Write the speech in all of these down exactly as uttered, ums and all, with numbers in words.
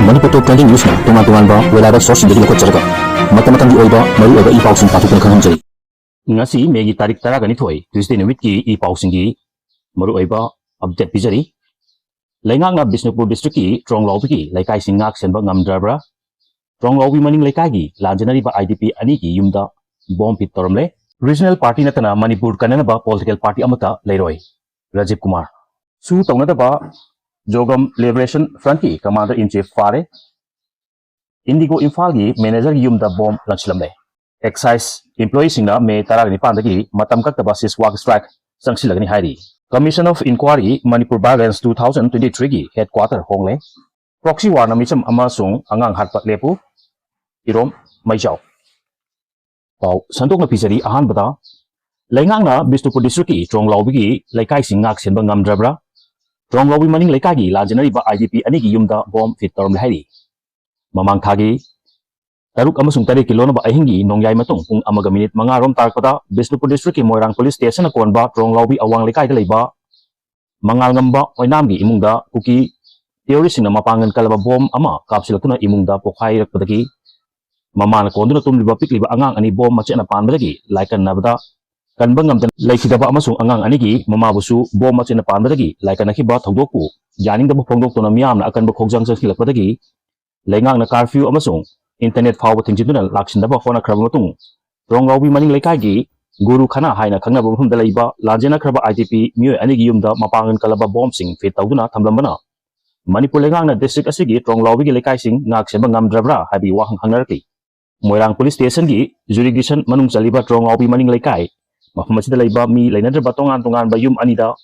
ꯃꯅꯤꯄꯨꯔ ꯇꯣꯞ twenty ꯅ꯭ꯌꯨꯁꯅ ꯇꯣꯉꯥꯟ ꯇꯣꯉꯥꯟꯕ reliable ꯁꯣꯔꯁꯁꯤꯡꯗꯒꯤ ꯂꯧꯈꯠꯆꯔꯒ ꯃꯇꯝ ꯃꯇꯝꯒꯤ ꯑꯣꯏꯕ ꯃꯔꯨꯑꯣꯏꯕ ꯏ ꯄꯥꯎꯁꯤꯡ ꯄꯥꯊꯣꯛꯇꯨꯅ ꯈꯪꯍꯟꯖꯔꯤ꯫ ꯉꯁꯤ ꯃꯦꯒꯤ ꯇꯥꯔꯤꯛ ꯇꯔꯥꯒ ꯅꯤꯊꯣꯏ, ꯇ꯭ꯌꯨꯁꯗꯦ ꯅꯨꯃꯤꯠꯀꯤ ꯏ ꯄꯥꯎꯁꯤꯡꯒꯤ ꯃꯔꯨꯑꯣꯏꯕ ꯑꯞꯗꯦꯠ ꯄꯤꯖꯔꯤ꯫ ꯂꯩꯉꯥꯛꯅ ꯕꯤꯁꯅꯨꯄꯨꯔ ꯗꯤꯁꯇ꯭ꯔꯤꯛꯀꯤ ꯇ꯭ꯔꯣꯡꯂꯥꯎꯕꯤꯒꯤ ꯂꯩꯀꯥꯏꯁꯤꯡ ꯉꯥꯛ ꯁꯦꯟꯕ ꯉꯝꯗ꯭ꯔꯕ꯭ꯔꯥ? ꯇ꯭ꯔꯣꯡꯂꯥꯎꯕꯤ ꯃꯅꯤꯡ ꯂꯩꯀꯥꯏꯒꯤ ꯂꯥꯟꯖꯦꯟꯅꯔꯤꯕ ꯑꯥꯏ ꯗꯤ ꯄꯤ ꯑꯅꯤꯒꯤ ꯌꯨꯝꯗ ꯕꯣꯝ ꯐꯤꯠ ꯇꯧꯔꯝꯂꯦ꯫ ꯔꯤꯖꯅꯦꯜ ꯄꯥꯔꯇꯤ ꯅꯠꯇꯅ ꯃꯅꯤꯄꯨꯔ ꯀꯟꯅꯅꯕ ꯄꯣꯂꯤꯇꯤꯀꯦꯜ ꯄꯥꯔꯇꯤ ꯑꯃꯠꯇ ꯂꯩꯔꯣꯏ꯫ ꯔꯥꯖꯤꯕ ꯀꯨꯃꯥꯔ꯫ ꯁꯨ ꯇꯧꯅꯗꯕ ꯖꯣꯒꯝ ꯂꯤꯕꯔꯦꯁꯟ ꯐ꯭ꯔꯟꯠꯀꯤ ꯀꯃꯥꯟꯗꯔ ꯏꯟ ꯆꯤꯐ ꯐꯥꯔꯦ꯫ ꯏꯟꯗꯤꯒꯣ ꯏꯝꯐꯥꯜꯒꯤ ꯃꯦꯅꯦꯖꯔꯒꯤ ꯌꯨꯝꯗ ꯕꯣꯝ ꯂꯪꯁꯤꯜꯂꯝꯂꯦ꯫ ꯑꯦꯛꯁꯥꯏꯖ ꯏꯝꯄ꯭ꯂꯣꯌꯤꯁꯤꯡꯅ ꯃꯦ ꯇꯔꯥꯒ ꯅꯤꯄꯥꯟꯗꯒꯤ ꯃꯇꯝ ꯀꯛꯇꯕ ꯁꯤꯁ ꯋꯥꯛ ꯁ꯭ꯇ꯭ꯔꯥꯏꯛ ꯆꯪꯁꯤꯜꯂꯒꯅꯤ ꯍꯥꯏꯔꯤ꯫ Commission of Inquiry Manipur Violence two thousand twenty-threeꯒꯤ ꯍꯦꯗꯀ꯭ꯋꯥꯇꯔ ꯍꯣꯡꯂꯦ꯫ ꯄ꯭ꯔꯣꯛꯁꯤ ꯋꯥꯔꯅ ꯃꯤꯆꯝ ꯑꯃꯁꯨꯡ ꯑꯉꯥꯡ ꯍꯥꯠꯄ ꯂꯦꯞꯄꯨ, ꯏꯔꯣꯝ ꯃꯩꯖꯥꯎ꯫ ꯄꯥꯎ ꯁꯟꯗꯣꯛꯅ ꯄꯤꯖꯔꯤ꯫ ꯑꯍꯥꯟꯕꯗ, ꯂꯩꯉꯥꯛꯅ ꯕꯤꯁꯅꯨꯄꯨꯔ ꯗꯤꯁꯇ꯭ꯔꯤꯛꯀꯤ ꯇ꯭ꯔꯣꯡꯂꯥꯎꯕꯤꯒꯤ ꯂꯩꯀꯥꯏꯁꯤꯡ ꯉꯥꯛ ꯁꯦꯟꯕ ꯉꯝꯗ꯭ꯔꯕ꯭ꯔꯥ? ꯇ꯭ꯔꯣꯡꯂꯥꯎꯕꯤ ꯃꯅꯤꯡ ꯂꯩꯀꯥꯏꯒꯤ ꯂꯥꯟꯖꯦꯟꯅꯔꯤꯕ ꯑꯥꯏ ꯗꯤ ꯄꯤ ꯑꯅꯤꯒꯤ ꯌꯨꯝꯗ ꯕꯣꯝ ꯐꯤꯠ ꯇꯧꯔꯝꯂꯦ ꯍꯥꯏꯔꯤ꯫ ꯃꯃꯥꯡ ꯊꯥꯒꯤ ꯇꯔꯨꯛ ꯑꯃꯁꯨꯡ ꯇꯔꯦꯠꯀꯤ ꯂꯣꯟꯅꯕ ꯑꯍꯤꯡꯒꯤ ꯅꯣꯡꯌꯥꯏ ꯃꯇꯨꯡ ꯄꯨꯡ ꯑꯃꯒ ꯃꯤꯅꯤꯠ ꯃꯉꯥ ꯔꯣꯝ ꯇꯥꯔꯛꯄꯗ ꯕꯤꯁꯅꯨꯄꯨꯔ ꯗꯤꯁꯇ꯭ꯔꯤꯛꯀꯤ ꯃꯣꯏꯔꯥꯡ ꯄꯨꯂꯤꯁ ꯁ꯭ꯇꯦꯁꯟꯅ ꯀꯣꯟꯕ ꯇ꯭ꯔꯣꯡꯂꯥꯎꯕꯤ ꯑꯋꯥꯡ ꯂꯩꯀꯥꯏꯗ ꯂꯩꯕ ꯃꯉꯥꯜꯉꯝꯕ ꯑꯣꯏꯅꯥꯝꯒꯤ ꯏꯃꯨꯡꯗ ꯀꯨꯀꯤ ꯇꯦꯔꯣꯔꯤꯁꯁꯤꯡꯅ ꯃꯄꯥꯡꯒꯜ ꯀꯜꯂꯕ ꯕꯣꯝ ꯑꯃ ꯀꯥꯞꯁꯤꯜꯂꯛꯇꯨꯅ ꯏꯃꯨꯡꯗ ꯄꯣꯈꯥꯏꯔꯛꯄꯗꯒꯤ ꯃꯃꯥꯅ ꯀꯣꯟꯗꯨꯅ ꯇꯨꯝꯂꯤꯕ ꯄꯤꯛꯂꯤꯕ ꯑꯉꯥꯡ ꯑꯅꯤ ꯕꯣꯝ ꯃꯆꯦꯠꯅ ꯄꯥꯟꯕꯗꯒꯤ ꯂꯥꯏꯀꯟꯅꯕꯗ ꯀꯟꯕ ꯉꯝꯗꯅ ꯂꯩꯈꯤꯗꯕ ꯑꯃꯁꯨꯡ ꯑꯉꯥꯡ ꯑꯅꯤꯒꯤ ꯃꯃꯥꯕꯨꯁꯨ ꯕꯣꯝ ꯃꯆꯦꯠꯅ ꯄꯥꯟꯕꯗꯒꯤ ꯂꯥꯏꯀꯠꯅꯈꯤꯕ ꯊꯧꯗꯣꯛꯄꯨ ꯌꯥꯅꯤꯡꯗꯕ ꯐꯣꯡꯗꯣꯛꯇꯨꯅ ꯃꯤꯌꯥꯝꯅ ꯑꯀꯟꯕ ꯈꯣꯡꯖꯪ ꯆꯪꯁꯤꯜꯂꯛꯄꯗꯒꯤ ꯂꯩꯉꯥꯛꯅ ꯀꯥꯔꯐ꯭ꯌꯨ ꯑꯃꯁꯨꯡ ꯏꯟꯇꯔꯅꯦꯠ ꯐꯥꯎꯕ ꯊꯤꯡꯖꯤꯟꯗꯨꯅ ꯂꯥꯛꯁꯤꯟꯅꯕ ꯍꯣꯠꯅꯈ꯭ꯔꯕ ꯃꯇꯨꯡ, ꯇ꯭ꯔꯣꯡꯂꯥꯎꯕꯤ ꯃꯅꯤꯡ ꯂꯩꯀꯥꯏꯒꯤ ꯒꯨꯔꯨ ꯈꯅꯥ ꯍꯥꯏꯅ ꯈꯪꯅꯕ ꯃꯐꯝꯗ ꯂꯩꯕ ꯂꯥꯟꯖꯦꯟꯅꯈ꯭ꯔꯕ ꯑꯥꯏ ꯗꯤ ꯄꯤ ꯃꯤꯑꯣꯏ ꯑꯅꯤꯒꯤ ꯌꯨꯝꯗ ꯃꯄꯥꯡꯒꯜ ꯀꯜꯂꯕ ꯕꯣꯝꯁꯤꯡ ꯐꯤꯠ ꯇꯧꯗꯨꯅ ꯊꯝꯂꯝꯕꯅ ꯃꯅꯤꯄꯨꯔ ꯂꯩꯉꯥꯛꯅ ꯗꯤꯁꯇ꯭ꯔꯤꯛ ꯑꯁꯤꯒꯤ ꯇ꯭ꯔꯣꯡꯂꯥꯎꯕꯤꯒꯤ ꯂꯩꯀꯥꯏꯁꯤꯡ ꯉꯥꯛ ꯁꯦꯟꯕ ꯉꯝꯗ꯭ꯔꯕ꯭ꯔꯥ ꯍꯥꯏꯕꯒꯤ ꯋꯥꯍꯪ ꯍꯪꯅꯔꯛꯂꯤ꯫ ꯃꯣꯏꯔꯥꯡ ꯄꯨꯂꯤꯁ ꯁ꯭ꯇꯦꯁꯟꯒꯤ ꯖꯨꯔꯤꯗꯤꯛꯁꯟ ꯃꯅꯨꯡ ꯆꯜꯂꯤꯕ ꯇ꯭ꯔꯣꯡꯂꯥꯎꯕꯤ ꯃꯅꯤꯡ ꯂꯩꯀꯥꯏ, ꯃꯐꯝ ꯑꯁꯤꯗ ꯂꯩꯕ ꯃꯤ ꯂꯩꯅꯗ꯭ꯔꯕ ꯇꯣꯉꯥꯟ ꯇꯣꯉꯥꯟꯕ ꯌꯨꯝ ꯑꯅꯤꯗ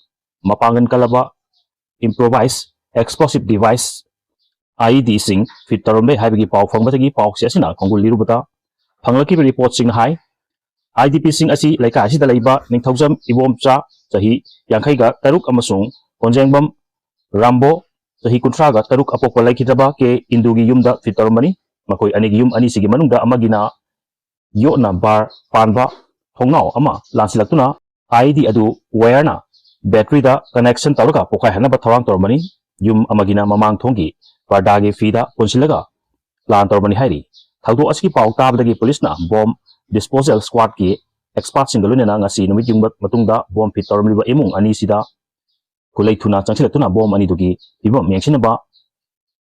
ꯃꯄꯥꯡꯒꯜ ꯀꯜꯂꯕ ꯏꯝꯄ꯭ꯔꯣꯚꯥꯏꯁ ꯑꯦꯛꯁꯄ꯭ꯂꯣꯁꯤꯚ ꯗꯤꯚꯥꯏꯁ, ꯑꯥꯏ ꯏ ꯗꯤꯁꯤꯡ ꯐꯤꯠ ꯇꯧꯔꯝꯂꯦ ꯍꯥꯏꯕꯒꯤ ꯄꯥꯎ ꯐꯪꯕꯗꯒꯤ ꯄꯥꯎꯆꯦ ꯑꯁꯤꯅ ꯈꯣꯡꯒꯨꯜ ꯂꯤꯔꯨꯕꯗ ꯐꯪꯂꯛꯈꯤꯕ ꯔꯤꯄꯣꯔꯠꯁꯤꯡꯅ ꯍꯥꯏ, ꯑꯥꯏ ꯗꯤ ꯄꯤꯁꯤꯡ ꯑꯁꯤ ꯂꯩꯀꯥꯏ ꯑꯁꯤꯗ ꯂꯩꯕ ꯅꯤꯡꯊꯧꯖꯝ ꯏꯕꯣꯝꯆꯥ, ꯆꯍꯤ ꯌꯥꯡꯈꯩꯒ ꯇꯔꯨꯛ, ꯑꯃꯁꯨꯡ ꯀꯣꯟꯖꯦꯡꯕꯝ ꯔꯥꯝꯕꯣ, ꯆꯍꯤ ꯀꯨꯟꯊ꯭ꯔꯥꯒ ꯇꯔꯨꯛ, ꯑꯄꯣꯛꯄ ꯂꯩꯈꯤꯗ꯭ꯔꯕ ꯀꯦ ꯏꯟꯗꯨꯒꯤ ꯌꯨꯝꯗ ꯐꯤꯠ ꯇꯧꯔꯝꯕꯅꯤ꯫ ꯃꯈꯣꯏ ꯑꯅꯤꯒꯤ ꯌꯨꯝ ꯑꯅꯤꯁꯤꯒꯤ ꯃꯅꯨꯡꯗ ꯑꯃꯒꯤꯅ ꯌꯣꯠꯅ ꯕꯥꯔ ꯄꯥꯟꯕ ꯊꯣꯡꯅꯥꯎ ꯑꯃ ꯂꯥꯟꯁꯤꯜꯂꯛꯇꯨꯅ ꯑꯥꯏ ꯏ ꯗꯤ ꯑꯗꯨ ꯋꯥꯌꯔꯅ ꯕꯦꯇ꯭ꯔꯤꯗ ꯀꯅꯦꯛꯁꯟ ꯇꯧꯔꯒ ꯄꯣꯈꯥꯏꯍꯟꯅꯕ ꯊꯧꯔꯥꯡ ꯇꯧꯔꯝꯕꯅꯤ꯫ ꯌꯨꯝ ꯑꯃꯒꯤꯅ ꯃꯃꯥꯡ ꯊꯣꯡꯒꯤ ꯄꯔꯗꯥꯒꯤ ꯐꯤꯗ ꯄꯨꯟꯁꯤꯜꯂꯒ plan ꯇꯧꯔꯝꯕꯅꯤ ꯍꯥꯏꯔꯤ꯫ ꯊꯧꯗꯣꯛ ꯑꯁꯤꯒꯤ ꯄꯥꯎ ꯇꯥꯕꯗꯒꯤ ꯄꯨꯂꯤꯁꯅ bomb disposal squadꯀꯤ expertꯁꯤꯡꯒ ꯂꯣꯏꯅꯅ ꯉꯁꯤ ꯅꯨꯃꯤꯠ ꯌꯨꯡꯕ ꯃꯇꯨꯡꯗ bomb fit ꯇꯧꯔꯝꯂꯤꯕ ꯏꯃꯨꯡ ꯑꯅꯤꯁꯤꯗ ꯈꯨꯠꯂꯩ ꯊꯨꯅ ꯆꯪꯁꯤꯜꯂꯛꯇꯨꯅ bomb ꯑꯅꯤꯗꯨꯒꯤ ꯐꯤꯕꯝ ꯌꯦꯡꯁꯤꯟꯅꯕ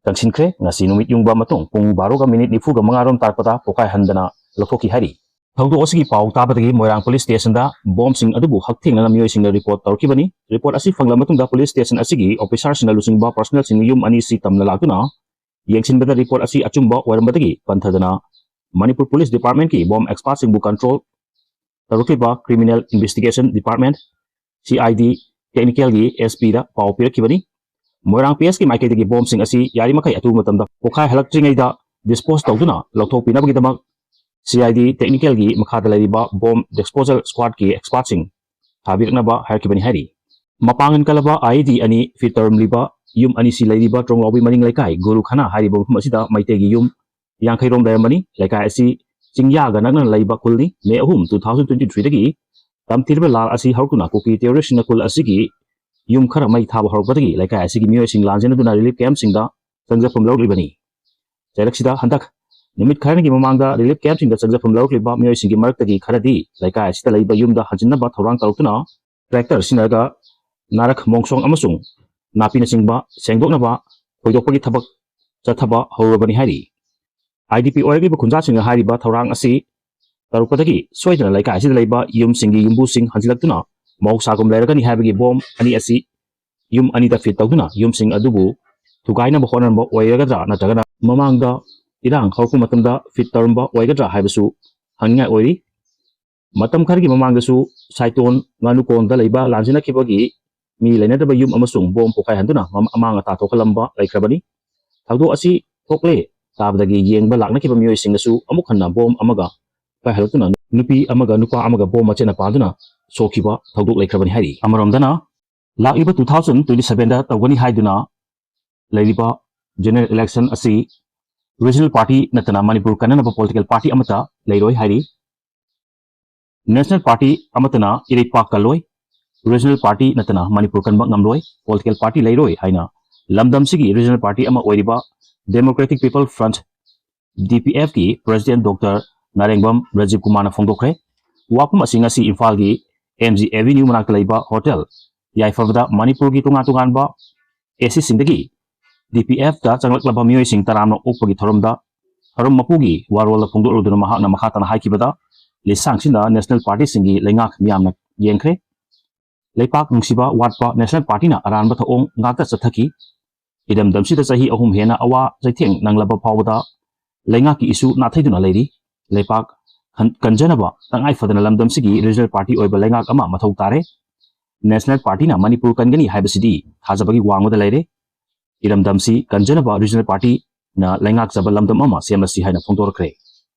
ꯆꯪꯁꯤꯟꯈ꯭ꯔꯦ꯫ ꯉꯁꯤ ꯅꯨꯃꯤꯠ ꯌꯨꯡꯕ ꯃꯇꯨꯡ ꯄꯨꯡ ꯕꯥꯔꯣꯒ ꯃꯤꯅꯤꯠ ꯅꯤꯐꯨꯒ ꯃꯉꯥ ꯔꯣꯝ ꯇꯥꯔꯛꯄꯗ ꯄꯣꯈꯥꯏꯍꯟꯗꯅ ꯂꯧꯊꯣꯛꯈꯤ ꯍꯥꯏꯔꯤ꯫ ꯊꯧꯗꯣꯛ ꯑꯁꯤꯒꯤ ꯄꯥꯎ ꯇꯥꯕꯗꯒꯤ ꯃꯣꯏꯔꯥꯡ police stationꯗ bombꯁꯤꯡ ꯑꯗꯨꯕꯨ ꯍꯛꯊꯦꯡꯅꯅ ꯃꯤꯑꯣꯏꯁꯤꯡꯅ report ꯇꯧꯔꯛꯈꯤꯕꯅꯤ꯫ Report ꯑꯁꯤ ꯐꯪꯂꯕ ꯃꯇꯨꯡꯗ police station ꯑꯁꯤꯒꯤ officerꯁꯤꯡꯅ ꯂꯨꯆꯤꯡꯕ personnelꯁꯤꯡ ꯌꯨꯝ ꯑꯅꯤꯁꯤ ꯇꯝꯅ ꯂꯥꯛꯇꯨꯅ ꯌꯦꯡꯁꯤꯟꯕꯗ report ꯑꯁꯤ ꯑꯆꯨꯝꯕ ꯑꯣꯏꯔꯝꯕꯗꯒꯤ ꯄꯟꯊꯗꯅ Manipur police departmentꯀꯤ bomb expertꯁꯤꯡꯕꯨ control ꯇꯧꯔꯛꯂꯤꯕ Criminal Investigation Department, CID technicalꯒꯤ SPꯗ ꯄꯥꯎ ꯄꯤꯔꯛꯈꯤꯕꯅꯤ꯫ ꯃꯣꯏꯔꯥꯡ PSꯀꯤ ꯃꯥꯏꯀꯩꯗꯒꯤ bombꯁꯤꯡ ꯑꯁꯤ ꯌꯥꯔꯤꯃꯈꯩ ꯑꯊꯨꯕ ꯃꯇꯝꯗ ꯄꯣꯈꯥꯏꯍꯜꯂꯛꯇ꯭ꯔꯤꯉꯩꯗ dispose ꯇꯧꯗꯨꯅ ꯂꯧꯊꯣꯛꯄꯤꯅꯕꯒꯤꯗꯃꯛ CID technicalꯒꯤ ꯃꯈꯥꯗ ꯂꯩꯔꯤꯕ bomb disposal squadꯀꯤ expertꯁꯤꯡ ꯊꯥꯕꯤꯔꯛꯅꯕ ꯍꯥꯏꯔꯛꯈꯤꯕꯅꯤ ꯍꯥꯏꯔꯤ꯫ ꯃꯄꯥꯡꯒꯜ ꯀꯜꯂꯕ IED ꯑꯅꯤ fit ꯇꯧꯔꯝꯂꯤꯕ ꯌꯨꯝ ꯑꯅꯤꯁꯤ ꯂꯩꯔꯤꯕ ꯇ꯭ꯔꯣꯡꯂꯥꯎꯕꯤ ꯃꯅꯤꯡ ꯂꯩꯀꯥꯏ ꯒꯨꯔꯨ ꯈꯅꯥ ꯍꯥꯏꯔꯤꯕ ꯃꯐꯝ ꯑꯁꯤꯗ ꯃꯩꯇꯩꯒꯤ ꯌꯨꯝ ꯌꯥꯡꯈꯩ ꯔꯣꯝ ꯂꯩꯔꯝꯕꯅꯤ꯫ ꯂꯩꯀꯥꯏ ꯑꯁꯤ ꯆꯤꯡꯌꯥꯒ ꯅꯛꯅꯅ ꯂꯩꯕ ꯈꯨꯜꯅꯤ꯫ May ꯑꯍꯨꯝ, two thousand twenty threeꯗꯒꯤ ꯇꯝꯊꯤꯔꯕ ꯂꯥꯜ ꯑꯁꯤ ꯍꯧꯔꯛꯇꯨꯅ ꯀꯨꯀꯤ terroristꯁꯤꯡꯅ ꯈꯨꯜ ꯑꯁꯤꯒꯤ ꯌꯨꯝ ꯈꯔ ꯃꯩ ꯊꯥꯕ ꯍꯧꯔꯛꯄꯗꯒꯤ ꯂꯩꯀꯥꯏ ꯑꯁꯤꯒꯤ ꯃꯤꯑꯣꯏꯁꯤꯡ ꯂꯥꯟꯖꯦꯟꯅꯗꯨꯅ relief campꯁꯤꯡꯗ ꯆꯪꯖꯐꯝ ꯂꯧꯔꯛꯂꯤꯕꯅꯤ꯫ ꯆꯩꯔꯛꯁꯤꯗ ꯍꯟꯗꯛ ꯅꯨꯃꯤꯠ ꯈꯔꯅꯤꯒꯤ ꯃꯃꯥꯡꯗ relief campꯁꯤꯡꯗ ꯆꯪꯖꯐꯝ ꯂꯧꯔꯛꯂꯤꯕ ꯃꯤꯑꯣꯏꯁꯤꯡꯒꯤ ꯃꯔꯛꯇꯒꯤ ꯈꯔꯗꯤ ꯂꯩꯀꯥꯏ ꯑꯁꯤꯗ ꯂꯩꯕ ꯌꯨꯝꯗ ꯍꯟꯖꯤꯟꯅꯕ ꯊꯧꯔꯥꯡ ꯇꯧꯔꯛꯇꯨꯅ tractor ꯁꯤꯖꯤꯟꯅꯔꯒ ꯅꯥꯔꯛ ꯃꯣꯡꯁꯣꯡ ꯑꯃꯁꯨꯡ ꯅꯥꯄꯤꯅꯆꯤꯡꯕ ꯁꯦꯡꯗꯣꯛꯅꯕ ꯈꯣꯏꯗꯣꯛꯄꯒꯤ ꯊꯕꯛ ꯆꯠꯊꯕ ꯍꯧꯔꯕꯅꯤ ꯍꯥꯏꯔꯤ꯫ IDP ꯑꯣꯏꯔꯛꯂꯤꯕ ꯈꯨꯟꯖꯥꯁꯤꯡꯅ ꯍꯥꯏꯔꯤꯕ ꯊꯧꯔꯥꯡ ꯑꯁꯤ ꯇꯧꯔꯛꯄꯗꯒꯤ ꯁꯣꯏꯗꯅ ꯂꯩꯀꯥꯏ ꯑꯁꯤꯗ ꯂꯩꯕ ꯌꯨꯝꯁꯤꯡꯒꯤ ꯌꯨꯝꯕꯨꯁꯤꯡ ꯍꯟꯖꯤꯜꯂꯛꯇꯨꯅ ꯃꯍꯧꯁꯥꯒꯨꯝ ꯂꯩꯔꯒꯅꯤ ꯍꯥꯏꯕꯒꯤ bomb ꯑꯅꯤ ꯑꯁꯤ ꯌꯨꯝ ꯑꯅꯤꯗ fit ꯇꯧꯗꯨꯅ ꯌꯨꯝꯁꯤꯡ ꯑꯗꯨꯕꯨ ꯊꯨꯒꯥꯏꯅꯕ ꯍꯣꯠꯅꯔꯝꯕ ꯑꯣꯏꯔꯒꯗ꯭ꯔꯥ ꯅꯠꯇ꯭ꯔꯒꯅ ꯃꯃꯥꯡꯗ ꯏꯔꯥꯡ ꯍꯧꯔꯛꯄ ꯃꯇꯝꯗ fit ꯇꯧꯔꯝꯕ ꯑꯣꯏꯒꯗ꯭ꯔꯥ ꯍꯥꯏꯕꯁꯨ ꯍꯪꯅꯤꯡꯉꯥꯏ ꯑꯣꯏꯔꯤ꯫ ꯃꯇꯝ ꯈꯔꯒꯤ ꯃꯃꯥꯡꯗꯁꯨ ꯁꯥꯏꯇꯣꯟ ꯉꯥꯅꯨꯀꯣꯟꯗ ꯂꯩꯕ ꯂꯥꯟꯖꯦꯟꯅꯈꯤꯕꯒꯤ ꯃꯤ ꯂꯩꯅꯗꯕ ꯌꯨꯝ ꯑꯃꯁꯨꯡ bomb ꯄꯣꯈꯥꯏꯍꯟꯗꯨꯅ ꯃꯝ-, ꯑꯃꯥꯡ ꯑꯇꯥ ꯊꯣꯛꯍꯜꯂꯝꯕ ꯂꯩꯈ꯭ꯔꯕꯅꯤ꯫ ꯊꯧꯗꯣꯛ ꯑꯁꯤ ꯊꯣꯛꯂꯦ ꯇꯥꯕꯗꯒꯤ ꯌꯦꯡꯕ ꯂꯥꯛꯅꯈꯤꯕ ꯃꯤꯑꯣꯏꯁꯤꯡꯅꯁꯨ ꯑꯃꯨꯛ ꯍꯟꯅ bomb ꯑꯃꯒ ꯄꯥꯏꯍꯜꯂꯛꯇꯨꯅ ꯅꯨꯄꯤ ꯑꯃꯒ ꯅꯨꯄꯥ ꯑꯃꯒ bomb ꯃꯆꯦꯠꯅ ꯄꯥꯟꯗꯨꯅ ꯁꯣꯛꯈꯤꯕ ꯊꯧꯗꯣꯛ ꯂꯩꯈ꯭ꯔꯕꯅꯤ ꯍꯥꯏꯔꯤ꯫ ꯑꯃꯔꯣꯝꯗꯅ ꯂꯥꯛꯂꯤꯕ two thousand twenty sevenꯗ ꯇꯧꯒꯅꯤ ꯍꯥꯏꯗꯨꯅ ꯂꯩꯔꯤꯕ general election ꯑꯁꯤ regional party ꯅꯠꯇꯅ ꯃꯅꯤꯄꯨꯔ ꯀꯟꯅꯅꯕ political party ꯑꯃꯠꯇ ꯂꯩꯔꯣꯏ ꯍꯥꯏꯔꯤ꯫ National party ꯑꯃꯠꯇꯅ ꯏꯔꯩꯄꯥꯛ ꯀꯜꯂꯣꯏ, regional party ꯅꯠꯇꯅ ꯃꯅꯤꯄꯨꯔ ꯀꯟꯕ ꯉꯝꯂꯣꯏ, political party ꯂꯩꯔꯣꯏ ꯍꯥꯏꯅ ꯂꯝꯗꯝꯁꯤꯒꯤ regional party ꯑꯃ ꯑꯣꯏꯔꯤꯕ Democratic People Front, D P F ꯀꯤ president Doctor ꯅꯥꯔꯦꯡꯕꯝ ꯔꯥꯖꯤꯕ ꯀꯨꯃꯥꯔꯅ ꯐꯣꯡꯗꯣꯛꯈ꯭ꯔꯦ꯫ ꯋꯥꯐꯝ ꯑꯁꯤ ꯉꯁꯤ ꯏꯝꯐꯥꯜꯒꯤ M G Avenue ꯃꯅꯥꯛꯇ ꯂꯩꯕ hotel ꯌꯥꯏꯐꯕꯗ ꯃꯅꯤꯄꯨꯔꯒꯤ ꯇꯣꯉꯥꯟ ꯇꯣꯉꯥꯟꯕ A Cꯁꯤꯡꯗꯒꯤ D P Fꯇ ꯆꯪꯂꯛꯂꯕ ꯃꯤꯑꯣꯏꯁꯤꯡ ꯇꯔꯥꯝꯅ ꯑꯣꯛꯄꯒꯤ ꯊꯧꯔꯝꯗ, ꯊꯧꯔꯝ ꯃꯄꯨꯒꯤ ꯋꯥꯔꯣꯜꯗ ꯐꯣꯡꯗꯣꯛꯂꯗꯨꯅ ꯃꯍꯥꯛꯅ ꯃꯈꯥ ꯇꯥꯅ ꯍꯥꯏꯈꯤꯕꯗ, ꯂꯤꯁꯥꯡꯁꯤꯟꯅ national partyꯁꯤꯡꯒꯤ ꯂꯩꯉꯥꯛ ꯃꯤꯌꯥꯝꯅ ꯌꯦꯡꯈ꯭ꯔꯦ꯫ ꯂꯩꯄꯥꯛ ꯅꯨꯡꯁꯤꯕ ꯋꯥꯠꯄ national partyꯅ ꯑꯔꯥꯟꯕ ꯊꯧꯑꯣꯡ ꯉꯥꯛꯇ ꯆꯠꯊꯈꯤ꯫ ꯏꯔꯝꯗꯝꯁꯤꯗ ꯆꯍꯤ ꯑꯍꯨꯝ ꯍꯦꯟꯅ ꯑꯋꯥ ꯆꯩꯊꯦꯡ ꯅꯪꯂꯕ ꯐꯥꯎꯕꯗ ꯂꯩꯉꯥꯛꯀꯤ ꯏꯁꯨ ꯅꯥꯊꯩꯗꯨꯅ ꯂꯩꯔꯤ꯫ ꯂꯩꯄꯥꯛ ꯀꯟ-, ꯀꯟꯖꯅꯕ ꯇꯉꯥꯏ ꯐꯗꯅ ꯂꯝꯗꯝꯁꯤꯒꯤ regional party ꯑꯣꯏꯕ ꯂꯩꯉꯥꯛ ꯑꯃ ꯃꯊꯧ ꯇꯥꯔꯦ꯫ National partyꯅ ꯃꯅꯤꯄꯨꯔ ꯀꯟꯒꯅꯤ ꯍꯥꯏꯕꯁꯤꯗꯤ ꯊꯥꯖꯕꯒꯤ ꯋꯥꯡꯃꯗ ꯂꯩꯔꯦ꯫ ꯏꯔꯝꯗꯝꯁꯤ ꯀꯟꯖꯅꯕ regional partyꯅ ꯂꯩꯉꯥꯛꯆꯕ ꯂꯝꯗꯝ ꯑꯃ ꯁꯦꯝꯂꯁꯤ ꯍꯥꯏꯅ ꯐꯣꯡꯗꯣꯔꯛꯈ꯭ꯔꯦ꯫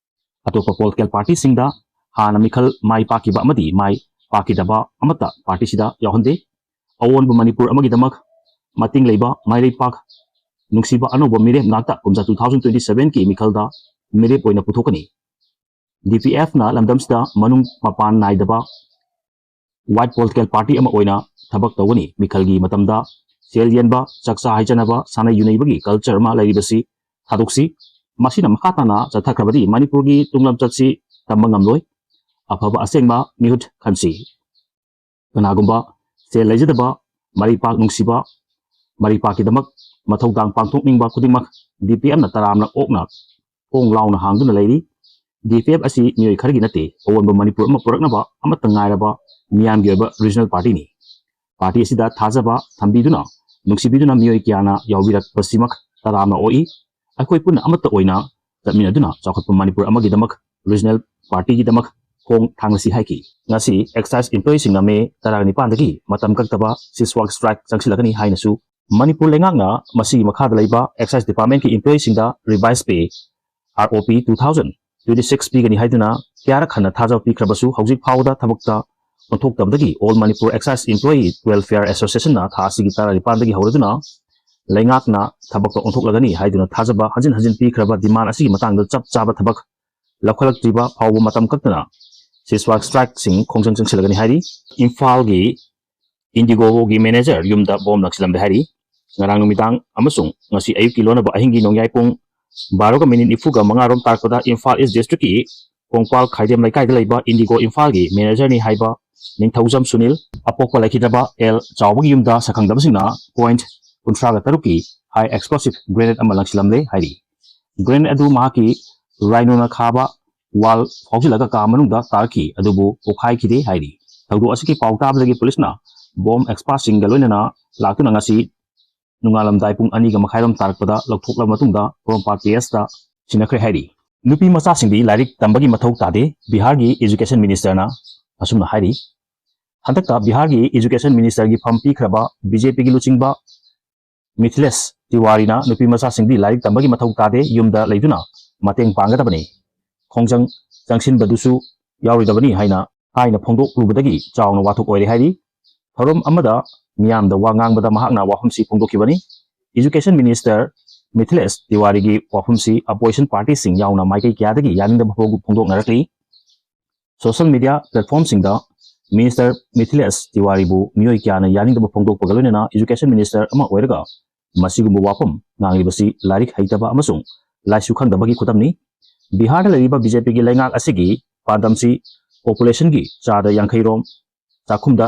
ꯑꯇꯣꯞꯄ political partyꯁꯤꯡꯗ ꯍꯥꯟꯅ ꯃꯤꯈꯜ ꯃꯥꯏ ꯄꯥꯛꯈꯤꯕ ꯑꯃꯗꯤ ꯃꯥꯏ ꯄꯥꯛꯈꯤꯗꯕ ꯑꯃꯠꯇ partyꯁꯤꯗ ꯌꯥꯎꯍꯟꯗꯦ꯫ ꯑꯑꯣꯟꯕ ꯃꯅꯤꯄꯨꯔ ꯑꯃꯒꯤꯗꯃꯛ ꯃꯇꯤꯡ ꯂꯩꯕ ꯃꯥꯏꯔꯩꯄꯥꯛ ꯅꯨꯡꯁꯤꯕ ꯑꯅꯧꯕ ꯃꯤꯔꯦꯞ ꯉꯥꯛꯇ ꯀꯨꯝꯖꯥ two thousand twenty sevenꯒꯤ ꯃꯤꯈꯜꯗ ꯃꯤꯔꯦꯞ ꯑꯣꯏꯅ ꯄꯨꯊꯣꯛꯀꯅꯤ꯫ D P Fꯅ ꯂꯝꯗꯝꯁꯤꯗ ꯃꯅꯨꯡ ꯃꯄꯥꯟ ꯅꯥꯏꯗꯕ white political party ꯑꯃ ꯑꯣꯏꯅ ꯊꯕꯛ ꯇꯧꯒꯅꯤ꯫ ꯃꯤꯈꯜꯒꯤ ꯃꯇꯝꯗ ꯁꯦꯜ ꯌꯦꯟꯕ, ꯆꯥꯛꯆꯥ ꯍꯩꯖꯅꯕ, ꯁꯥꯟꯅ ꯌꯨꯅꯩꯕꯒꯤ culture ꯑꯃ ꯂꯩꯔꯤꯕꯁꯤ ꯊꯥꯗꯣꯛꯁꯤ꯫ ꯃꯁꯤꯅ ꯃꯈꯥ ꯇꯥꯅ ꯆꯠꯊꯈ꯭ꯔꯕꯗꯤ ꯃꯅꯤꯄꯨꯔꯒꯤ ꯇꯨꯡꯂꯝꯆꯠꯁꯤ ꯇꯝꯕ ꯉꯝꯂꯣꯏ꯫ ꯑꯐꯕ ꯑꯁꯦꯡꯕ ꯃꯤꯍꯨꯠ ꯈꯟꯁꯤ꯫ ꯀꯅꯥꯒꯨꯝꯕ ꯁꯦꯜ ꯂꯩꯖꯗꯕ, ꯃꯔꯩꯄꯥꯛ ꯅꯨꯡꯁꯤꯕ, ꯃꯔꯩꯄꯥꯛꯀꯤꯗꯃꯛ ꯃꯊꯧꯗꯥꯡ ꯄꯥꯡꯊꯣꯛꯅꯤꯡꯕ ꯈꯨꯗꯤꯡꯃꯛ D P Fꯅ ꯇꯔꯥꯝꯅ ꯑꯣꯛꯅ ꯊꯣꯡ ꯂꯥꯎꯅ ꯍꯥꯡꯗꯨꯅ ꯂꯩꯔꯤ꯫ D P F ꯑꯁꯤ ꯃꯤꯑꯣꯏ ꯈꯔꯒꯤ ꯅꯠꯇꯦ, ꯑꯑꯣꯟꯕ ꯃꯅꯤꯄꯨꯔ ꯑꯃ ꯄꯨꯔꯛꯅꯕ ꯑꯃꯠꯇ ꯉꯥꯏꯔꯕ ꯃꯤꯌꯥꯝꯒꯤ ꯑꯣꯏꯕ regional partyꯅꯤ꯫ Party ꯑꯁꯤꯗ ꯊꯥꯖꯕ ꯊꯝꯕꯤꯗꯨꯅ, ꯅꯨꯡꯁꯤꯕꯤꯗꯨꯅ ꯃꯤꯑꯣꯏ ꯀꯌꯥꯅ ꯌꯥꯎꯕꯤꯔꯛꯄꯁꯤꯃꯛ ꯇꯔꯥꯝꯅ ꯑꯣꯛꯏ꯫ ꯑꯩꯈꯣꯏ ꯄꯨꯟꯅ ꯑꯃꯠꯇ ꯑꯣꯏꯅ ꯆꯠꯃꯤꯟꯅꯗꯨꯅ ꯆꯥꯎꯈꯠꯄ ꯃꯅꯤꯄꯨꯔ ꯑꯃꯒꯤꯗꯃꯛ regional partyꯒꯤꯗꯃꯛ ꯈꯣꯡ ꯊꯥꯡꯂꯁꯤ ꯍꯥꯏꯈꯤ꯫ ꯉꯁꯤ excise employeeꯁꯤꯡꯅ ꯃꯦ ꯇꯔꯥꯅꯤꯄꯥꯟꯗꯒꯤ ꯃꯇꯝ ꯀꯛꯇꯕ ceasefire strike ꯆꯪꯁꯤꯜꯂꯒꯅꯤ ꯍꯥꯏꯅꯁꯨ ꯃꯅꯤꯄꯨꯔ ꯂꯩꯉꯥꯛꯅ ꯃꯁꯤꯒꯤ ꯃꯈꯥꯗ ꯂꯩꯕ excise departmentꯀꯤ employeeꯁꯤꯡꯗꯗ revised pay, R O P two thousand twenty-six ꯄꯤꯒꯅꯤ ꯍꯥꯏꯗꯨꯅ ꯀꯌꯥꯔꯛ ꯍꯟꯅ ꯊꯥꯖꯕ ꯄꯤꯈ꯭ꯔꯕꯁꯨ ꯍꯧꯖꯤꯛ ꯐꯥꯎꯕꯗ ꯊꯕꯛꯇ ꯑꯣꯟꯊꯣꯛꯇꯕꯗꯒꯤ All Manipur Excise Employee Welfare Associationꯅ ꯊꯥ ꯑꯁꯤꯒꯤ ꯇꯔꯥꯅꯤꯄꯥꯟꯗꯒꯤ ꯍꯧꯔꯗꯨꯅ ꯂꯩꯉꯥꯛꯅ ꯊꯕꯛꯇ ꯑꯣꯟꯊꯣꯛꯂꯒꯅꯤ ꯍꯥꯏꯗꯨꯅ ꯊꯥꯖꯕ ꯍꯟꯖꯤꯟ ꯍꯟꯖꯤꯟ ꯄꯤꯈ꯭ꯔꯕ demand ꯑꯁꯤꯒꯤ ꯃꯇꯥꯡꯗ ꯆꯞ ꯆꯥꯕ ꯊꯕꯛ ꯂꯧꯈꯠꯂꯛꯇ꯭ꯔꯤꯕ ꯐꯥꯎꯕ ꯃꯇꯝ ꯀꯛꯇꯅ ceasefire strikeꯁꯤꯡ ꯈꯣꯡꯖꯪ ꯆꯪꯁꯤꯜꯂꯒꯅꯤ ꯍꯥꯏꯔꯤ꯫ ꯏꯝꯐꯥꯜꯒꯤ IndiGoꯒꯤ manager ꯌꯨꯝꯗ bomb ꯂꯪꯁꯤꯜꯂꯝꯂꯦ ꯍꯥꯏꯔꯤ꯫ ꯉꯔꯥꯡ ꯅꯨꯃꯤꯗꯥꯡ ꯑꯃꯁꯨꯡ ꯉꯁꯤ ꯑꯌꯨꯛꯀꯤ ꯂꯣꯟꯅꯕ ꯑꯍꯤꯡꯒꯤ ꯅꯣꯡꯌꯥꯏ ꯄꯨꯡ ꯕꯥꯔꯣꯒ ꯃꯤꯅꯤꯠ ꯅꯤꯐꯨꯒ ꯃꯉꯥ ꯔꯣꯝ ꯇꯥꯔꯛꯄꯗ ꯏꯝꯐꯥꯜ ꯏꯁ ꯗꯤꯁꯇ꯭ꯔꯤꯛꯀꯤ ꯀꯣꯡꯄꯥꯜ ꯈꯥꯏꯗꯦꯝ ꯂꯩꯀꯥꯏꯗ ꯂꯩꯕ ꯏꯟꯗꯤꯒꯣ ꯏꯝꯐꯥꯜꯒꯤ ꯃꯦꯅꯦꯖꯔꯅꯤ ꯍꯥꯏꯕ ꯅꯤꯡꯊꯧꯖꯝ ꯁꯨꯅꯤꯜ, ꯑꯄꯣꯛꯄ ꯂꯩꯈꯤꯗ꯭ꯔꯕ ꯑꯦꯜ ꯆꯥꯎꯕꯒꯤ ꯌꯨꯝꯗ ꯁꯛꯈꯪꯗꯕꯁꯤꯡꯅ ꯄꯣꯏꯟꯠ ꯀꯨꯟꯊ꯭ꯔꯥꯒ ꯇꯔꯨꯛꯀꯤ ꯍꯥꯏ ꯑꯦꯛꯁꯄ꯭ꯂꯣꯁꯤꯚ ꯒ꯭ꯔꯦꯅꯦꯗ ꯑꯃ ꯂꯪꯁꯤꯜꯂꯝꯂꯦ ꯍꯥꯏꯔꯤ꯫ ꯒ꯭ꯔꯦꯅꯦꯗ ꯑꯗꯨ ꯃꯍꯥꯛꯀꯤ ꯔꯥꯏꯅꯣꯅ ꯈꯥꯕ ꯋꯥꯜ ꯐꯥꯎꯖꯤꯜꯂꯒ ꯀꯥ ꯃꯅꯨꯡꯗ ꯇꯥꯔꯛꯈꯤ, ꯑꯗꯨꯕꯨ ꯄꯣꯈꯥꯏꯈꯤꯗꯦ ꯍꯥꯏꯔꯤ꯫ ꯊꯧꯗꯣꯛ ꯑꯁꯤꯒꯤ ꯄꯥꯎ ꯇꯥꯕꯗꯒꯤ ꯄꯨꯂꯤꯁꯅ ꯕꯣꯝ ꯑꯦꯛꯁꯄꯥꯔꯠꯁꯤꯡꯒ ꯂꯣꯏꯅꯅ ꯂꯥꯛꯇꯨꯅ ꯉꯁꯤ ꯅꯣꯡꯉꯥꯜꯂꯝꯗꯥꯏ ꯄꯨꯡ ꯑꯅꯤꯒ ꯃꯈꯥꯏꯔꯣꯝ ꯇꯥꯔꯛꯄꯗ ꯂꯧꯊꯣꯛꯂꯕ ꯃꯇꯨꯡꯗ ꯄꯣꯔꯣꯝꯄꯥꯠ ꯄꯤ ꯑꯦꯁꯇ ꯁꯤꯟꯅꯈ꯭ꯔꯦ ꯍꯥꯏꯔꯤ꯫ ꯅꯨꯄꯤ ꯃꯆꯥꯁꯤꯡꯗꯤ ꯂꯥꯏꯔꯤꯛ ꯇꯝꯕꯒꯤ ꯃꯊꯧ ꯇꯥꯗꯦ, ꯕꯤꯍꯥꯔꯒꯤ ꯏꯖꯨꯀꯦꯁꯟ ꯃꯤꯅꯤꯁꯇꯔꯅ ꯑꯁꯨꯝꯅ ꯍꯥꯏꯔꯤ꯫ ꯍꯟꯗꯛꯇ ꯕꯤꯍꯥꯔꯒꯤ ꯏꯖꯨꯀꯦꯁꯟ ꯃꯤꯅꯤꯁꯇꯔꯒꯤ ꯐꯝ ꯄꯤꯈ꯭ꯔꯕ ꯕꯤ ꯖꯦ ꯄꯤꯒꯤ ꯂꯨꯆꯤꯡꯕ ꯃꯤꯊꯤꯂꯦꯁ ꯇꯤꯋꯥꯔꯤꯅ ꯅꯨꯄꯤ ꯃꯆꯥꯁꯤꯡꯗꯤ ꯂꯥꯏꯔꯤꯛ ꯇꯝꯕꯒꯤ ꯃꯊꯧ ꯇꯥꯗꯦ, ꯌꯨꯝꯗ ꯂꯩꯗꯨꯅ ꯃꯇꯦꯡ ꯄꯥꯡꯒꯗꯕꯅꯤ, ꯈꯣꯡꯖꯪ ꯆꯪꯁꯤꯟꯕꯗꯨꯁꯨ ꯌꯥꯎꯔꯣꯏꯗꯕꯅꯤ ꯍꯥꯏꯅ ꯍꯥꯏꯅ ꯐꯣꯡꯗꯣꯛꯂꯨꯕꯗꯒꯤ ꯆꯥꯎꯅ ꯋꯥꯊꯣꯛ ꯑꯣꯏꯔꯦ ꯍꯥꯏꯔꯤ꯫ ꯊꯧꯔꯝ ꯑꯃꯗ ꯃꯤꯌꯥꯝꯗ ꯋꯥ ꯉꯥꯡꯕꯗ ꯃꯍꯥꯛꯅ ꯋꯥꯐꯝꯁꯤ ꯐꯣꯡꯗꯣꯛꯈꯤꯕꯅꯤ꯫ ꯏꯖꯨꯀꯦꯁꯟ ꯃꯤꯅꯤꯁꯇꯔ ꯃꯤꯊꯤꯂꯦꯁ ꯇꯤꯋꯥꯔꯤꯒꯤ ꯋꯥꯐꯝꯁꯤ ꯑꯄꯣꯖꯤꯁꯟ ꯄꯥꯔꯇꯤꯁꯤꯡ ꯌꯥꯎꯅ ꯃꯥꯏꯀꯩ ꯀꯌꯥꯗꯒꯤ ꯌꯥꯅꯤꯡꯗꯕ ꯐꯣꯡ-, ꯐꯣꯡꯗꯣꯛꯅꯔꯛꯂꯤ꯫ ꯁꯣꯁꯤꯌꯦꯜ ꯃꯤꯗꯤꯌꯥ ꯄ꯭ꯂꯦꯠꯐꯣꯝꯁꯤꯡꯗ ꯃꯤꯅꯤꯁꯇꯔ ꯃꯤꯊꯤꯂꯦꯁ ꯇꯤꯋꯥꯔꯤꯕꯨ ꯃꯤꯑꯣꯏ ꯀꯌꯥꯅ ꯌꯥꯅꯤꯡꯗꯕ ꯐꯣꯡꯗꯣꯛꯄꯒ ꯂꯣꯏꯅꯅ ꯏꯖꯨꯀꯦꯁꯟ ꯃꯤꯅꯤꯁꯇꯔ ꯑꯃ ꯑꯣꯏꯔꯒ ꯃꯁꯤꯒꯨꯝꯕ ꯋꯥꯐꯝ ꯉꯥꯡꯂꯤꯕꯁꯤ ꯂꯥꯏꯔꯤꯛ ꯍꯩꯇꯕ ꯑꯃꯁꯨꯡ ꯂꯥꯏꯁꯨ ꯈꯪꯗꯕꯒꯤ ꯈꯨꯗꯝꯅꯤ꯫ ꯕꯤꯍꯥꯔꯗ ꯂꯩꯔꯤꯕ ꯕꯤ ꯖꯦ ꯄꯤꯒꯤ ꯂꯩꯉꯥꯛ ꯑꯁꯤꯒꯤ ꯄꯥꯟꯗꯝꯁꯤ ꯄꯣꯄꯨꯂꯦꯁꯟꯒꯤ ꯆꯥꯗ ꯌꯥꯡꯈꯩ ꯔꯣꯝ ꯆꯥꯛꯈꯨꯝꯗ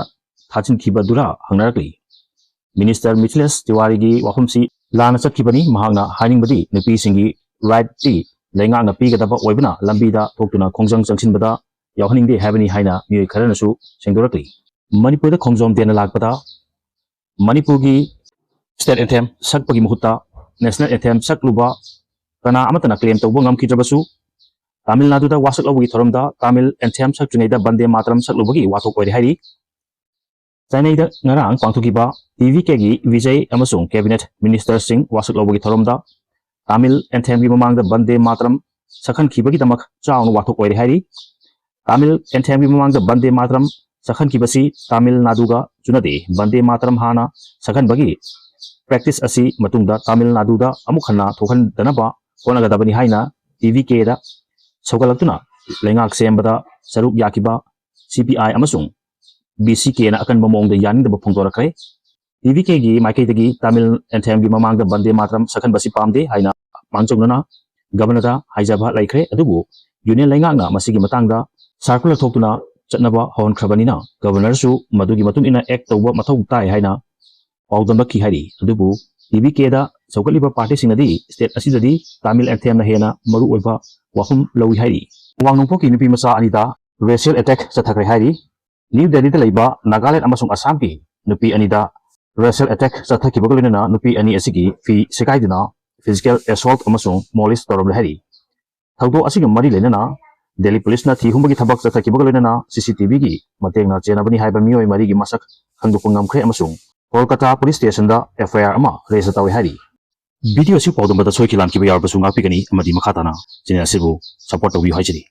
ꯊꯥꯖꯤꯟꯈꯤꯕꯗꯨꯔ ꯍꯪꯅꯔꯛꯂꯤ꯫ ꯃꯤꯅꯤꯁꯇꯔ ꯃꯤꯊꯤꯂꯦꯁ ꯇꯤꯋꯥꯔꯤꯒꯤ ꯋꯥꯐꯝꯁꯤ ꯂꯥꯟꯅ ꯆꯠꯈꯤꯕꯅꯤ꯫ ꯃꯍꯥꯛꯅ ꯍꯥꯏꯅꯤꯡꯕꯗꯤ ꯅꯨꯄꯤꯁꯤꯡꯒꯤ ꯔꯥꯏꯠꯇꯤ ꯂꯩꯉꯥꯛꯅ ꯄꯤꯒꯗꯕ ꯑꯣꯏꯕꯅ ꯂꯝꯕꯤꯗ ꯊꯣꯛꯇꯨꯅ ꯈꯣꯡꯖꯪ ꯆꯪꯁꯤꯟꯕꯗ ꯌꯥꯎꯍꯟꯅꯤꯡꯗꯦ ꯍꯥꯏꯕꯅꯤ ꯍꯥꯏꯅ ꯃꯤꯑꯣꯏ ꯈꯔꯅꯁꯨ ꯁꯦꯡꯗꯣꯔꯛꯂꯤ꯫ ꯃꯅꯤꯄꯨꯔꯗ ꯈꯣꯡꯖꯣꯝ ꯗꯦꯅ ꯂꯥꯛꯄꯗ ꯃꯅꯤꯄꯨꯔꯒꯤ ꯁ꯭ꯇꯦꯠ ꯑꯦꯟꯊꯦꯝ ꯁꯛꯄꯒꯤ ꯃꯍꯨꯠꯇ ꯅꯦꯁꯅꯦꯜ ꯑꯦꯟꯊꯦꯝ ꯁꯛꯂꯨꯕ ꯀꯅꯥ ꯑꯃꯠꯇꯅ ꯀ꯭ꯂꯦꯝ ꯇꯧꯕ ꯉꯝꯈꯤꯗ꯭ꯔꯕꯁꯨ, ꯇꯥꯃꯤꯜ ꯅꯥꯗꯨꯗ ꯋꯥꯁꯛ ꯂꯧꯕꯒꯤ ꯊꯧꯔꯝꯗ ꯇꯥꯃꯤꯜ ꯑꯦꯟꯊꯦꯝ ꯁꯛꯇ꯭ꯔꯤꯉꯩꯗ ꯕꯟꯗꯦ ꯃꯥꯇꯔꯝ ꯁꯛꯂꯨꯕꯒꯤ ꯋꯥꯊꯣꯛ ꯑꯣꯏꯔꯦ ꯍꯥꯏꯔꯤ꯫ ꯆꯦꯟꯅꯩꯗ ꯉꯔꯥꯡ ꯄꯥꯡꯊꯣꯛꯈꯤꯕ ꯇꯤ ꯚꯤ ꯀꯦꯒꯤ ꯚꯤꯖꯩ ꯑꯃꯁꯨꯡ ꯀꯦꯕꯤꯅꯦꯠ ꯃꯤꯅꯤꯁꯇꯔꯁꯤꯡ ꯋꯥꯁꯛ ꯂꯧꯕꯒꯤ ꯊꯧꯔꯝꯗ ꯇꯥꯃꯤꯜ ꯑꯦꯟꯊꯦꯝꯒꯤ ꯃꯃꯥꯡꯗ ꯕꯟꯗꯦ ꯃꯥꯇꯔꯝ ꯁꯛꯍꯟꯈꯤꯕꯒꯤꯗꯃꯛ ꯆꯥꯎꯅ ꯋꯥꯊꯣꯛ ꯑꯣꯏꯔꯦ ꯍꯥꯏꯔꯤ꯫ ꯇꯥꯃꯤꯜ ꯑꯦꯟꯊꯦꯝꯒꯤ ꯃꯃꯥꯡꯗ ꯕꯟꯗꯦ ꯃꯥꯇꯔꯝ ꯁꯛꯍꯟꯈꯤꯕꯁꯤ ꯇꯥꯃꯤꯜ ꯅꯥꯗꯨꯒ ꯆꯨꯅꯗꯦ꯫ ꯕꯟꯗꯦ ꯃꯥꯇꯔꯝ ꯍꯥꯟꯅ ꯁꯛꯍꯟꯕꯒꯤ ꯄ꯭ꯔꯦꯛꯇꯤꯁ ꯑꯁꯤ ꯃꯇꯨꯡꯗ ꯇꯥꯃꯤꯜ ꯅꯥꯗꯨꯗ ꯑꯃꯨꯛ ꯍꯟꯅ ꯊꯣꯛꯍꯟꯗꯅꯕ ꯍꯣꯠꯅꯒꯗꯕꯅꯤ ꯍꯥꯏꯅ ꯇꯤ ꯚꯤ ꯀꯦꯗ ꯁꯧꯒꯠꯂꯛꯇꯨꯅ ꯂꯩꯉꯥꯛ ꯁꯦꯝꯕꯗ ꯁꯔꯨꯛ ꯌꯥꯈꯤꯕ ꯁꯤ ꯄꯤ ꯑꯥꯏ ꯑꯃꯁꯨꯡ ꯕꯤ ꯁꯤ ꯀꯦꯅ ꯑꯀꯟꯕ ꯃꯑꯣꯡꯗ ꯌꯥꯅꯤꯡꯗꯕ ꯐꯣꯡꯗꯣꯔꯛꯈ꯭ꯔꯦ꯫ ꯇꯤ ꯚꯤ ꯀꯦꯒꯤ ꯃꯥꯏꯀꯩꯗꯒꯤ ꯇꯥꯃꯤꯜ ꯑꯦꯟꯊꯦꯝꯒꯤ ꯃꯃꯥꯡꯗ ꯕꯟꯗꯦ ꯃꯥꯇꯔꯝ ꯁꯛꯍꯟꯕꯁꯤ ꯄꯥꯝꯗꯦ ꯍꯥꯏꯅ ꯃꯥꯡꯖꯧꯅꯅ ꯒꯕꯔꯅꯔꯗ ꯍꯥꯏꯖꯕ ꯂꯩꯈ꯭ꯔꯦ꯫ ꯑꯗꯨꯕꯨ ꯌꯨꯅꯤꯌꯟ ꯂꯩꯉꯥꯛꯅ ꯃꯁꯤꯒꯤ ꯃꯇꯥꯡꯗ ꯁꯥꯔꯀꯨꯂꯔ ꯊꯣꯛꯇꯨꯅ ꯆꯠꯅꯕ ꯍꯧꯍꯟꯈ꯭ꯔꯕꯅꯤꯅ ꯒꯕꯔꯅꯔꯁꯨ ꯃꯗꯨꯒꯤ ꯃꯇꯨꯡ ꯏꯟꯅ ꯑꯦꯛ ꯇꯧꯕ ꯃꯊꯧ ꯇꯥꯏ ꯍꯥꯏꯅ ꯄꯥꯎꯗꯝꯂꯛꯈꯤ ꯍꯥꯏꯔꯤ꯫ ꯑꯗꯨꯕꯨ ꯇꯤ ꯚꯤ ꯀꯦꯗ ꯁꯧꯒꯠꯂꯤꯕ ꯄꯥꯔꯇꯤꯁꯤꯡꯅꯗꯤ ꯁ꯭ꯇꯦꯠ ꯑꯁꯤꯗꯗꯤ ꯇꯥꯃꯤꯜ ꯑꯦꯟꯊꯦꯝꯅ ꯍꯦꯟꯅ ꯃꯔꯨꯑꯣꯏꯕ ꯋꯥꯐꯝ ꯂꯧꯏ ꯍꯥꯏꯔꯤ꯫ ꯋꯥꯡ ꯅꯣꯡꯄꯣꯛꯀꯤ ꯅꯨꯄꯤ ꯃꯆꯥ ꯑꯅꯤꯗ ꯔꯦꯁꯤꯌꯦꯜ ꯑꯦꯇꯦꯛ ꯆꯠꯊꯈ꯭ꯔꯦ ꯍꯥꯏꯔꯤ꯫ ꯅ꯭ꯌꯨ ꯗꯦꯜꯂꯤꯗ ꯂꯩꯕ ꯅꯥꯒꯥꯂꯦꯟ ꯑꯃꯁꯨꯡ ꯑꯁꯥꯝꯒꯤ ꯅꯨꯄꯤ ꯑꯅꯤꯗ ꯔꯦꯁꯤꯌꯦꯜ ꯑꯦꯇꯦꯛ ꯆꯠꯊꯈꯤꯕꯒ ꯂꯣꯏꯅꯅ ꯅꯨꯄꯤ ꯑꯅꯤ ꯑꯁꯤꯒꯤ ꯐꯤ ꯁꯦꯒꯥꯏꯗꯨꯅ ꯐꯤꯖꯤꯀꯦꯜ ꯑꯦꯁꯣꯜꯠ ꯑꯃꯁꯨꯡ ꯃꯣꯂꯤꯁ ꯇꯧꯔꯝꯂꯦ ꯍꯥꯏꯔꯤ꯫ ꯊꯧꯗꯣꯛ ꯑꯁꯤꯒ ꯃꯔꯤ ꯂꯩꯅꯅ ꯗꯦꯜꯂꯤ ꯄꯨꯂꯤꯁꯅ ꯊꯤ ꯍꯨꯝꯕꯒꯤ ꯊꯕꯛ ꯆꯠꯊꯈꯤꯕꯒ ꯂꯣꯏꯅꯅ ꯁꯤ ꯁꯤ ꯇꯤ ꯚꯤꯒꯤ ꯃꯇꯦꯡꯅ ꯆꯦꯟꯅꯕꯅꯤ ꯍꯥꯏꯕ ꯃꯤꯑꯣꯏ ꯃꯔꯤꯒꯤ ꯃꯁꯛ ꯈꯪꯗꯣꯛꯄ ꯉꯝꯈ꯭ꯔꯦ ꯑꯃꯁꯨꯡ ꯀꯣꯜꯀꯇꯥ ꯄꯨꯂꯤꯁ ꯁ꯭ꯇꯦꯁꯟꯗ ꯑꯦꯐ ꯑꯥꯏ ꯑꯥꯔ ꯑꯃ ꯔꯦꯖꯤꯁꯇꯔ ꯇꯧꯔꯦ ꯍꯥꯏꯔꯤ꯫ ꯚꯤꯗꯤꯑꯣ ꯑꯁꯤ ꯄꯥꯎꯗꯝꯕꯗ ꯁꯣꯏꯈꯤ ꯂꯥꯟꯈꯤꯕ ꯌꯥꯎꯔꯕꯁꯨ ꯉꯥꯛꯄꯤꯒꯅꯤ ꯑꯃꯗꯤ ꯃꯈꯥ ꯇꯥꯅ ꯆꯦꯅꯦꯜ ꯑꯁꯤꯕꯨ ꯁꯄꯣꯔꯠ ꯇꯧꯕꯤꯌꯨ ꯍꯥꯏꯖꯔꯤ꯫